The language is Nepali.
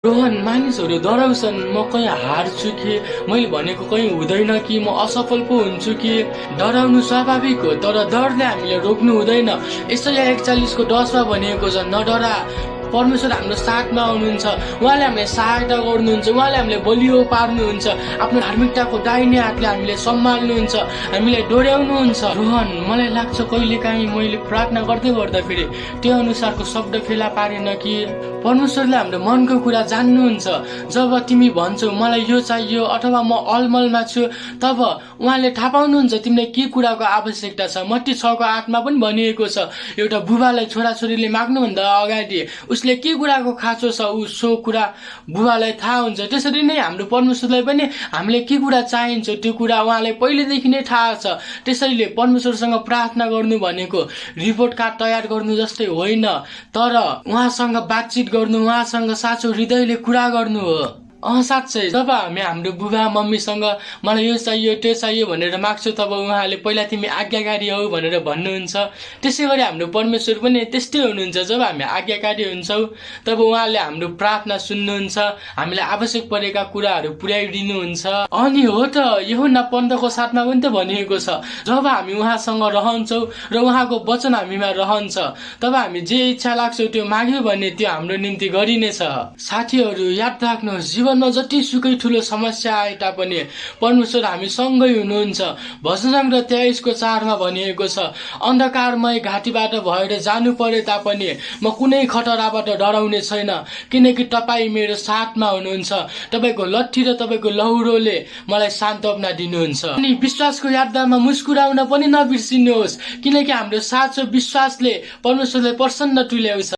रोहन, मानिसहरू डराउँछन् म कहीँ हार्छु कि, मैले भनेको कहीँ हुँदैन कि, म असफल पो हुन्छु कि। डराउनु स्वाभाविक हो, तर डरले हामीले रोक्नु हुँदैन। यसैले 41 को 10 मा भनिएको छ, नडरा, परमेश्वर हाम्रो साथमा हुनुहुन्छ। उहाँले हामीलाई सहायता गर्नुहुन्छ, उहाँले हामीलाई बलियो पार्नुहुन्छ, आफ्नो धार्मिकताको दाहिने हातले हामीले सम्हाल्नुहुन्छ, हामीलाई डोर्याउनुहुन्छ। रोहन, मलाई लाग्छ कहिलेकाहीँ मैले प्रार्थना गर्दै गर्दाखेरि त्यो अनुसारको शब्द फेला पारेन कि। परमेश्वरले हाम्रो मनको कुरा जान्नुहुन्छ। जब तिमी भन्छौ मलाई यो चाहियो अथवा म अलमलमा छु, तब उहाँले थाहा पाउनुहुन्छ तिमीलाई के कुराको आवश्यकता छ। मत्ती 6:8 मा पनि भनिएको छ, एउटा बुबालाई छोराछोरीले माग्नुभन्दा अगाडि उसले के कुराको खाँचो छ सो कुरा बुबालाई थाहा हुन्छ। त्यसरी नै हाम्रो परमेश्वरलाई पनि हामीले के कुरा चाहिन्छ त्यो कुरा उहाँलाई पहिलेदेखि नै थाहा छ। त्यसैले परमेश्वरसँग प्रार्थना गर्नु भनेको रिपोर्ट कार्ड तयार गर्नु जस्तै होइन, तर उहाँसँग बातचित गर्नु, उहाँसँग साँचो हृदयले कुरा गर्नु हो। साँच्चै जब हामी हाम्रो बुबा मम्मीसँग मलाई यो चाहियो त्यो चाहियो भनेर माग्छौँ, तब उहाँले पहिला तिमी आज्ञाकारी हौ भनेर भन्नुहुन्छ। त्यसै गरी हाम्रो परमेश्वर पनि त्यस्तै हुनुहुन्छ। जब हामी आज्ञाकारी हुन्छौँ तब उहाँले हाम्रो प्रार्थना सुन्नुहुन्छ, हामीलाई आवश्यक परेका कुराहरू पुर्याइदिनुहुन्छ। अनि हो त, यूहन्ना 15:7 मा पनि त भनिएको छ, जब हामी उहाँसँग रहन्छौँ र उहाँको वचन हामीमा रहन्छ, तब हामी जे इच्छा लाग्छौँ त्यो माग्यो भने त्यो हाम्रो निम्ति गरिनेछ। साथीहरू, याद राख्नुहोस्, जीवनमा जति सुकै ठुलो समस्या आए तापनि परमेश्वर हामी सँगै हुनुहुन्छ। भजन सङ्ग्रह 23:4 मा भनिएको छ, अन्धकारमय घाटीबाट भएर जानु परे तापनि म कुनै खतराबाट डराउने छैन, किनकि तपाईँ मेरो साथमा हुनुहुन्छ। तपाईँको लट्ठी र तपाईँको लौरोले मलाई सान्त्वना दिनुहुन्छ। अनि विश्वासको यात्रामा मुस्कुराउन पनि नबिर्सिनुहोस्, किनकि हाम्रो साँचो विश्वासले परमेश्वरलाई प्रसन्न तुल्याउँछ।